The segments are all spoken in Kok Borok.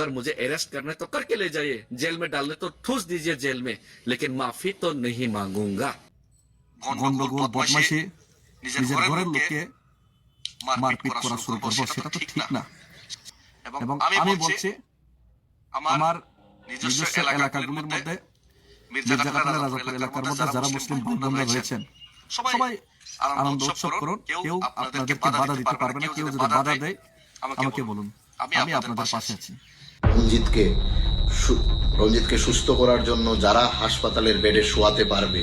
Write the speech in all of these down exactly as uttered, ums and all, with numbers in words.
अगर मुझे अरेस्ट करने तो करके ले जाइए, जेल में डालने तो ठूस दीजिए जेल में, लेकिन माफी तो नहीं मांगूंगा। গন্ডগোল, বদমাশি, নিজের ঘরের লোককে মারপিট করা শুরু করবো, সেটা তো ঠিক না। এবং আমি বলছি, আমার নিজস্ব এলাকাগুলির মধ্যে মির্জা কাটালা রাজাপুর এলাকার মধ্যে যারা মুসলিম ভাই বোনরা রয়েছেন, সবাই আনন্দ উৎসব করুন। কেউ আপনাদেরকে বাধা দিতে পারবে না। কেউ যদি বাধা দেয়, আমাকে বলুন, আমি আপনাদের পাশে আছি। রঞ্জিতকে সু-, রঞ্জিতকে সুস্থ করার জন্য যারা হাসপাতালের বেডে শোয়াতে পারবে,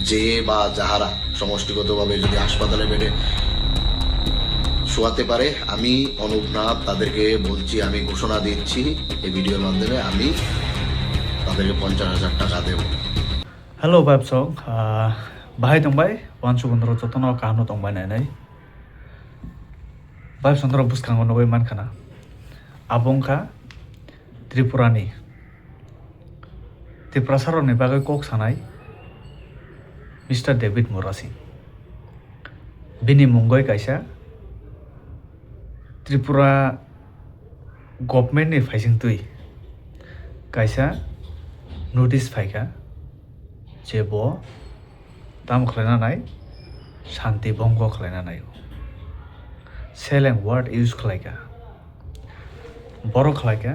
যে বা যাহারা সমষ্টিগতভাবে যদি হাসপাতালের বেডে শোয়াতে পারে, আমি অনুপ নাথ তাদেরকে বলছি, আমি ঘোষণা দিচ্ছি এই ভিডিওর মাধ্যমে, আমি তাদেরকে পঞ্চাশ হাজার টাকা দেব। Hello, Babsong. Ah, bahai tongbai, wansukundro jotono kaham no tongbai nainai. Babsong doro bwskango nugui mankha na. Abo wngkha Tripurani, Tiprasarokni bagwi kok sanai Mister David Murasing. Bini mungwi kaisa Tripura government ni phaisingtwi kaisa notice phaikha je bo tamo khlaina nai, shanti bhongo khlaina nai, seleng word use khlaikha. Borok khlaikha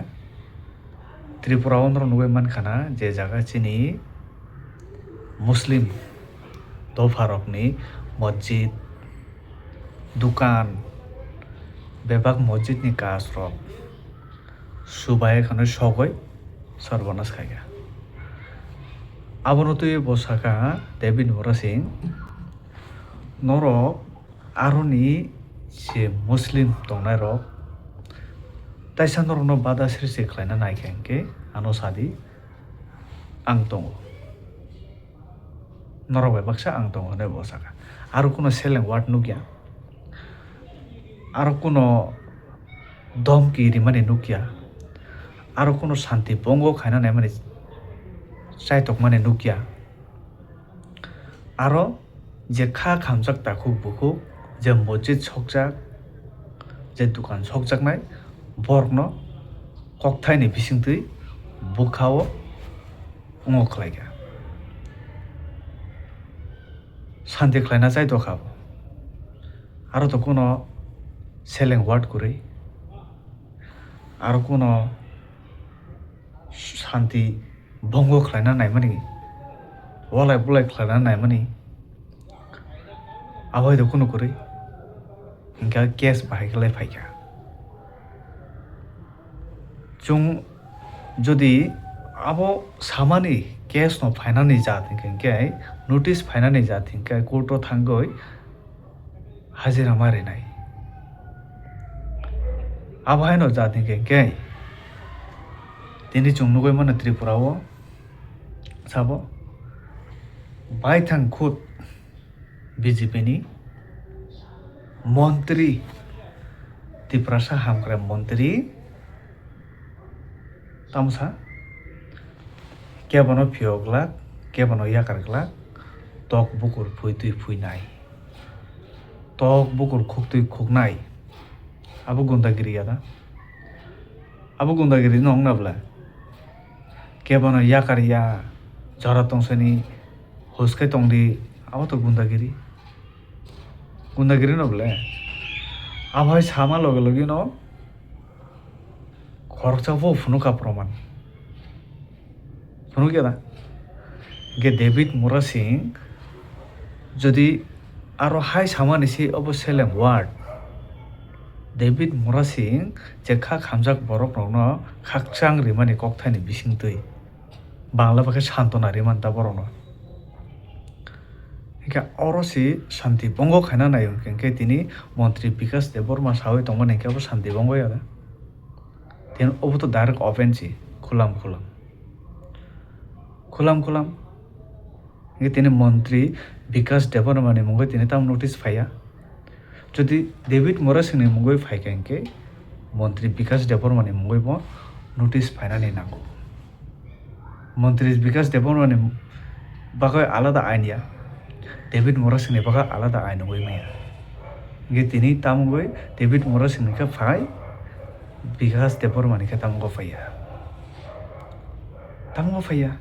Tripura o norok nugui mankha na je jaga chini Muslim dopharokni masjid, dukan, bebak masjidni kajrok subai kheno sogoi sarbanas khaikha. Abono twiwi bo sakha David Murasing, norok aroni je Muslim tongnairok taisa norokno bada srishti khlaina naikha hinkhe ano sadi, ang tongo. Norok bai baksa ang tongo hwnwi bo sakha. Aro kuno seleng word nukya. Aro kuno domki rimani nukya. Aro kuno shanti bongo khaina naimani chaitokmani nukya. Aro je kha khamjak takhuk bukhuk, je mojit sokjak, je dukan sokjaknai, borokno kokthaini bisingtwi bwkhao wngo khlaikha. Shanti khlaina chai tokha bo. Aro to kuno seleng word kwrwi, aro kuno shanti bongo khlaina naimani, walai bulai khlaina naimani, abo hai to kuno kwrwi, hinkhe case bahai khe lai phaikha. Chwng jodi abo samani case no phainani jat hinkhe, hinkhe notice phainani jat hinkhe court o thangwi hajira ma rinai. Abo haino jat hinkhe, hinkhe tini chwng nugui mano Tripura o sabo baithang khud B J P ni montri, Tiprasa hamkrai montri tamsa kebono phiyok glak, kebono yakar glak, tok bukur phui twi phui nai, tok bukur khuk twi khuk nai. Abo gundagiri ya da? Abo gundagiri no wngna bwle? Kebono yakar ya, jora tongsani hus khe tongdi, abo to gundagiri. Gundagiri no bwle? Abo hai sama loge loge no khoroksa bo phunukha proman. Phunukya da? Hinkhe David Murasing jodi aro hai samani se obo seleng word, David Murasing je kha khamjak borok rokno khakchang rimani kokthaini bisingtwi Bangla bai khe santona rimani ta borokno. Hinkhe oro se shanti bongo khaina nai hinkhe tini montri Bikash Debbarma sawi tongmani hinkhe abo shanti bongo ya da? Then obo to direct open si, khulam khulam. Khulam khulam. Hinkhe tini montri Bikash Debbarma ni mungwi tini tamo notice phaiya. Jodi David Murasing ni mungwi phaikha hinkhe montri Bikash Debbarma ni mungwi bo notice phainani nango. Montri Bikash Debbarma ni bagwi alada ain ya, David Murasing ni bagwi alada ain wngwi maya. Hinkhe tini tamungwi David Murasing ni khe phai, Bikash Debbarma ni khe tamo phaiya. Tamo phaiya.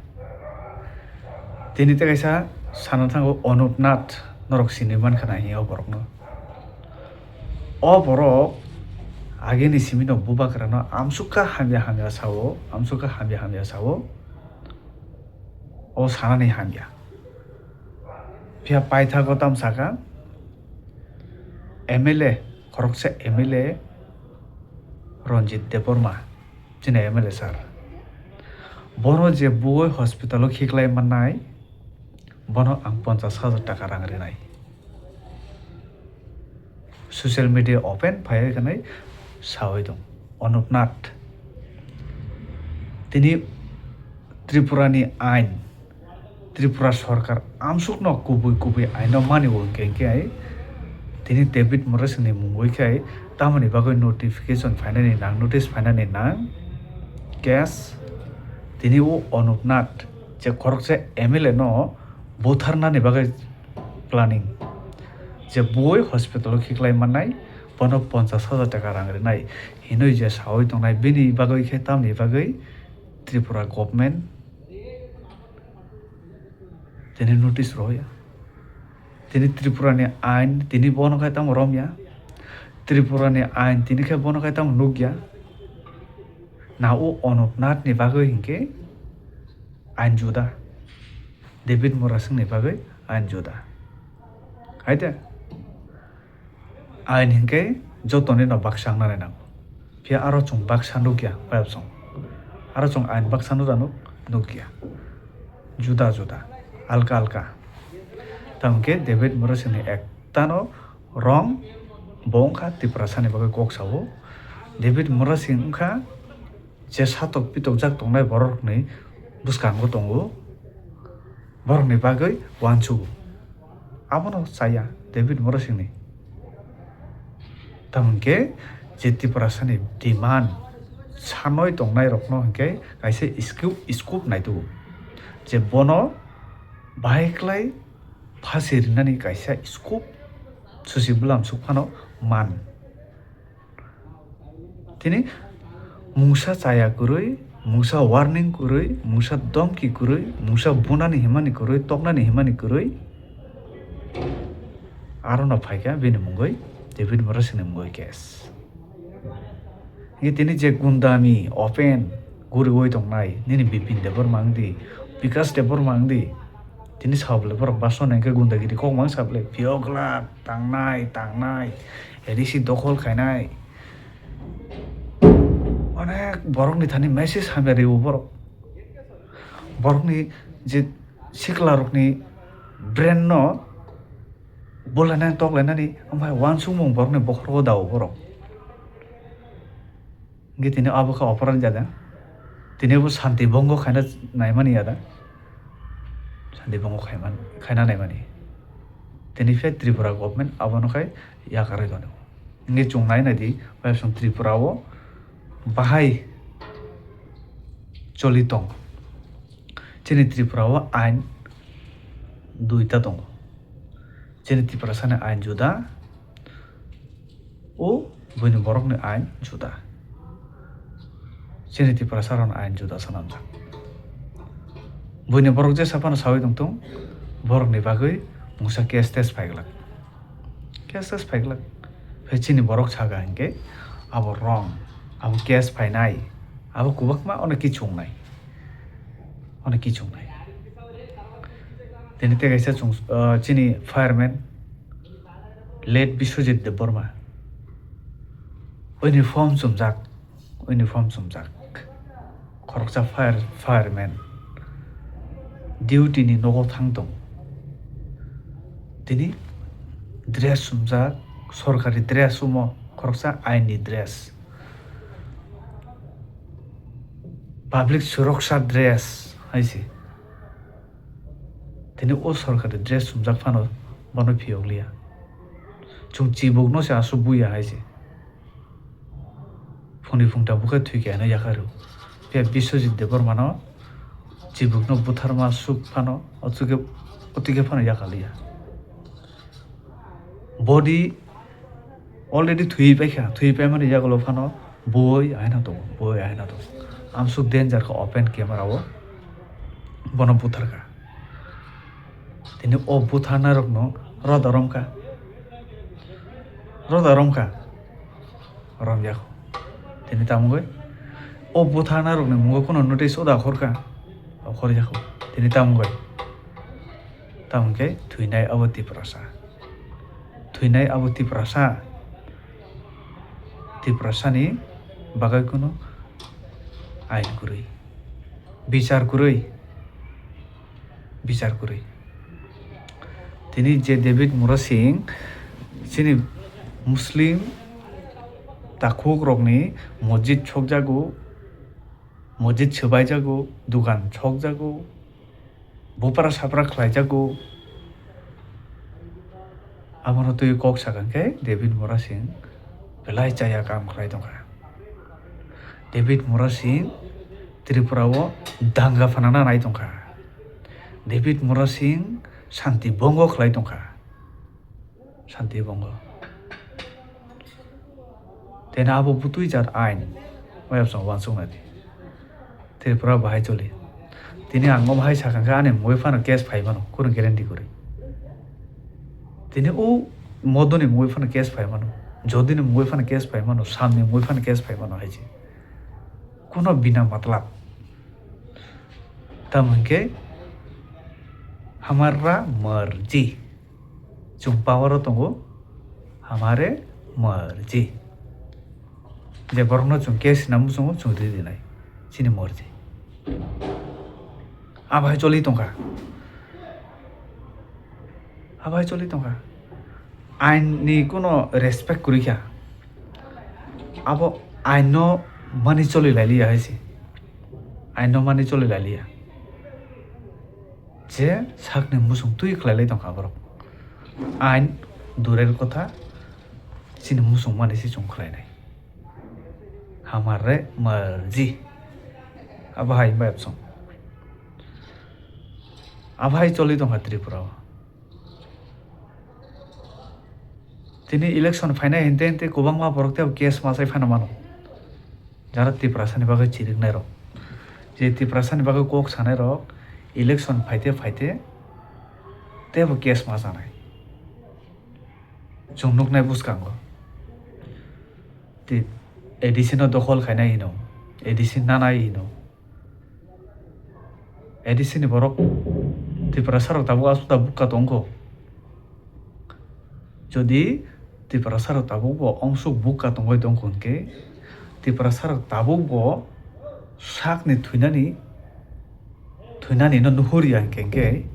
Tini tei kaisa sana thango Anup Nath, norok sinui mankha na hiya o borokno. O borok agini simi no bubagra no amsukha hamya hamya sao, amsukha hamya hamya sao. O sanani hamya. Phiya paithago tam saka, M L A, khoroksa M L A Ranjit Debbarma, chini M L A sir. Bono je bui hospital o khiklai mannai, bono ang ponchas hajar taka rang rinai. Social media open phaiwi khanai sawi tong Anup Nath. Tini Tripura ni ain, Tripura sorkar amsukno kubui kubui aino mani o hwnkhe hwnkhe ai tini David Murasing ni mungwi khe ai tamoni bagwi notification phainani nang, notice phainani nang case. Tini o Anup Nath je khoroksa M L A no butharnani bagwi planning. Je bui hospital o khiklai mannai, bono ponchas hajar taka rang rinai hinwi je sawi tongnai, bini bagwi khe tamni bagwi Tripura government tini notice rohya. Tini Tripura ni ain tini bono khe tamo romya. Tripura ni ain tini khe bono khe tamo nukya. Na o Anup Nath ni bagwi hinkhe ain juda. David Murasing ni bagwi ain juda. Hai de? Ain hinkhe jotoni no baksa wngnani nango. Phiya aro chwng baksa nukya, bayapsong. Aro chwng ain baksa nukya nuk-, nukya. Juda juda, alka alka. Tamokhe David Murasing ni ektano wrong, bo wngkha Tiprasa ni bagwi kok sao. David Murasing wngkha je satok pitokjak tongnai borokni bwskango tongo, borokni bagwi uansugo. Abono chaya David Murasingni. Tamo hwnkhe je Tiprasani demand sanwi tongnairokno hwnkhe kaisa scope, scope naitugo je bono bahai khlai phasi rinani kaisa scope susi bwlamsuk phano man. Tini mungsa chaya kwrwi, mungsa warning kwrwi, mungsa domki kwrwi, mungsa bunani himani kwrwi, toknani himani kwrwi, arono phaikha bini mungwi, David Murasingni mungwi case. Hingke tini je gundami open guriwi tongnai, nini Bipin Debbarma wngdi, Bikash Debbarma wngdi, tini sabole borok bason hingke gundagiri kok mang sabole, phiyok glak, tangnai, tangnai, A D C dokhol khainai. Onek borokni thani message hamya rio borok. Borokni je siklarokni brain no bolainani toklainani, omo hai uansukmung borokni bokhorogo dao borok. Hingke tini abo khe oporan jada. Tini bo santi bongo khaina naimani yada. Santi bongo khaiman-, khaina naimani. Tini phe Tripura government abono khai yakarwi tongo. Hingke chwng nai naidi, bai chwng Tripura o bahai choli tong. Chini Tripura o ain duita tongo. Chini Tiprasani ain juda, o buini borokni ain juda. Chini Tiprasarokni ain juda swnamjak. Buini borok jesa phano sawi tongthung, borokni bagwi mungsa case test phaiglak. Case test phaiglak. Phai chini borok saka hinkhe abo wrong, abo case phainai, abo kwbakma ono kichungnai. Ono kichungnai. Tini tei kaisa chwng, ah, chini fireman, late Biswajit Debbarma. Uniform chumjak, uniform chumjak. Khoroksa fire, fireman. Duty ni nogo thang tong. Tini dress chumjak, sorkari dress chumo, khoroksa aini dress. Public suroksa dress hai se. Tini o sorkari dress chumjak phano bono phiyokliya. Chwng chibukno se aswk buya hai se. Phungni phungta bukhe thwi khe ano yakarw. Phiya Biswajit Debbarmano chibukno butharma suk phano, o chwkhe, o twikhe phano yakaliya. Body already thwi paikha, thwi paimani yagulo phano Boi aina tongo, boi aina tongo. Amsuk danger kha open camera o. Bono butharkha. Tini o butharnai rokno roda romkha. Roda romkha. Romyakho. Tini tamungoi o butharnai rokni mungo kuno notice oda khorkha. Okhorjakho. Tini tamungoi. Tamungkhe thwinai abo Tiprasa. Thwinai abo Tiprasa. Tiprasani bagwi kunu ain kwrwi, bichar kwrwi, bichar kwrwi. Tini je David Murasing chini Muslim takhuk rokni mojit sokjago, mojit swbaijago, dukan sokjago, bupra sapra khlaijago. Abono twi kok sakha khe David Murasing belai chaya kam khlai tongkha. David Murasing Tripura o danga phanana nai tongkha. David Murasing santi bongo khlai tongkha. Santi bongo. Tei abo butui jat ain, wayapsong wansuknai di. Tripura bahai choli. Tini ang omo hai sakha khe ani mui phano case phai mano, kunu guarantee kwrwi. Tini o modoni mui phano case phai mano, jodini mui phano case phai mano, samni mui phano case phai mano hai se. Kuno bina matlab. Tamo hinkhe hamara marji. Chwng power o tongo, hamare marji. Je borokno chwng case sina muchungo chwng ri rinai, chini marji. Abo hai choli tongkha, abo hai choli tongkha. Ain ni kuno respect kwrwi kha. Abo ain no mani choli lai liya hai se. Ain no mani choli lai liya. Je sakni muchung twi khlai lai tongkha borok. Ain durel kotha chini muchung mani se chwng khlainai. Hamare marji. Abo hai wngbai absong. Abo hai choli tongkha Tripura o. Tini election phainai hinte hinte kwbangma borok tei case masai phano mano. Jara Tiprasani bagwi chiriknai rok. Je Tiprasani bagwi kok sanai rok election phaite phaite teibo case ma sanai. Chwng nuknai bwskango. Ti A D C no dokhol khainai hino, A D C nanai hino. A D C ni borok Tiprasa rok tabuk aswk da bukka tongkho. Jodi Tiprasa rok tabuk bo ongsuk bukka tongwi tongkho hinkhe Tiprasa rok tabuk bo sakni thwinani, thwinani no nuhur ya hinkhe, hinkhe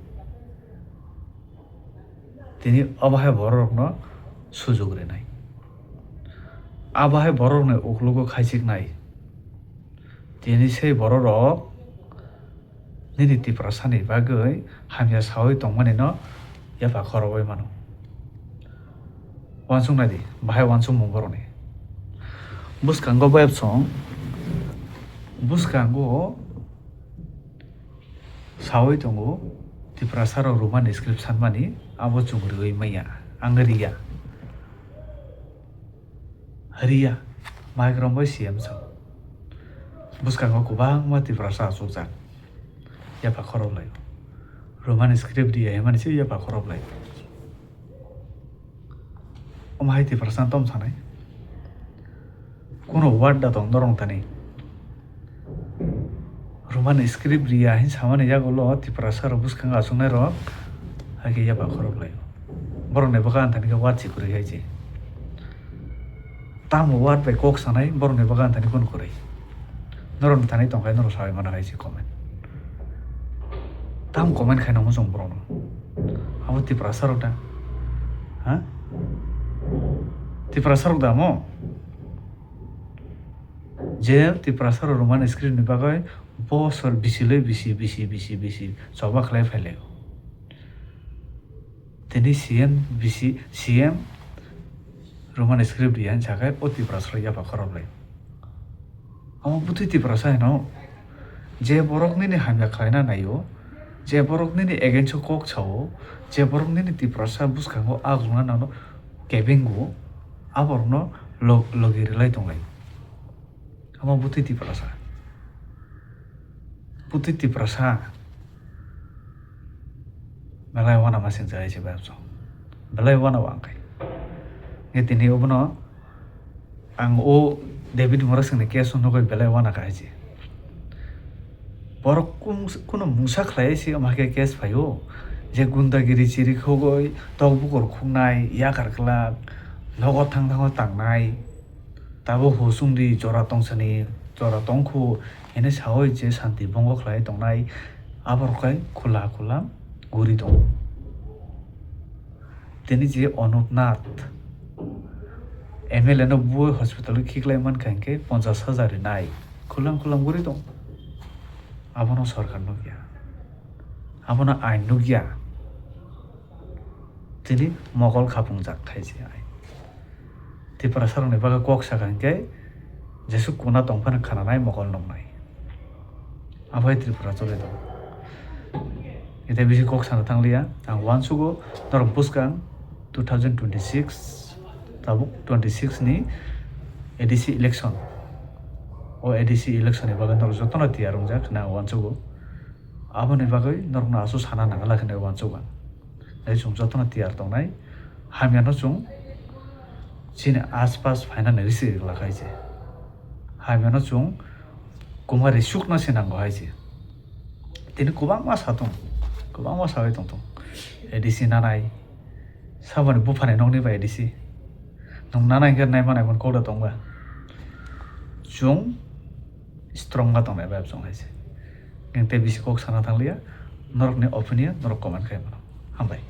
tini obo hai borok rokno sujuk rinai. Abo hai borok rokni uklogo khaichiknai. Tini sei borok rok nini Tiprasani bagwi hamya saui tongmani no yapha khorogwi mano. Wansuk nai di, bahai wansukmung borokni. Bwskango bayapsong, bwskango saui tongo, Tiprasa rok Roman script sanmani abo chwng rwui manya, ang riya. Riya, Mike rombai C M sa. Bwskango kwbangma Tiprasa achukjak. Yapha khorok lai. Roman script riya himani se yapha khorok lai. Omo hai Tiprasa tom sanai. Kuno word da tong dorong tani. Roman script riya hin samani yagulo Tiprasa rok bwskango achuknai rok hai khe yapha khorok lai. Borok ni bwkha ang thani khe word si kwrwi hai se. Tamo word bai kok sanai borok ni bwkha ang thani kun kwrwi. Norok ni thani tong khai norok saui mano hai se comment. Tam comment khai nangmo chwng borok no. Abo Tiprasa rok da. Ha? Tiprasa rok da mo? Je Tiprasa rok Roman script ni bagwi bosor bisi le bisi, bisi, bisi, bisi choba khlai phai lai o. Tini C M bisi, C M Roman script riya hin sakai o Tiprasa rok yapha khorok lai. Amo bwtwi Tiprasa hino je borok nini hamya khlaina naio, je borok nini against o kok sao, je borok nini Tiprasa bwskango agruna nano kebenggo, aborokno log-, logi rwlai tonglai. Omo bwtwi Tiprasa. Bwtwi Tiprasa. Belai wana masing jai se bebso. Belai wana wangkai. Nge tini obono ang o David Morasing ni case o nugui belai wana kai se. Borok kum-, kuno mungsa khlai se omo hai khe case phaio. Je gundagiri chiri khogoi, tok bukur khuknai, yakar kwlak, nogo thang thango tangnai. Tabuk husung di jora tongsani, jora tongkhu hini sawi je santi bongo khlai tongnai, aborok khai khula khula guri tongo. Tini je Onut Nath M L A no bui hospital o khiklai mankha hinkhe ponchash hajar rinai khulam khulam guri tong. Abono sorkar nukya, abono ain nukya. Tini mokol khapungjak khai se ai. Tiprasarokni bagwi kok sakha hinkhe jesuk kuna tongphano khananai mokol nuknai. Aphai Tripura choli tongo. Ite bisi kok sana thangliya, ang uansugo norok bwskang two thousand twenty-six, tabuk twenty-six ni A D C election. O A D C election ni bagwi norok jotono tiyar wngjak hinwi ang uansugo. Aboni bagwi norokno aswk sana nangala hinwi uansukgo ang. Tei chwng jotono tiyar tongnai. Hamyano chwng chini aspas phainani risi rwgwlak hai se. Hamyano chwng kwma risukna se nango hai se. Tini kwbangma sa tong, kwbangma sawi tong tong. A D C nanai, saboni buphani nokni bai A D C. Nwng nanai khe naima naimani kokda tongba. Chwng strong ma tongnai bai chwng hai se. Nwng tei bisi kok sana thangliya, norokni opinion norok comment khai mano. Hambai.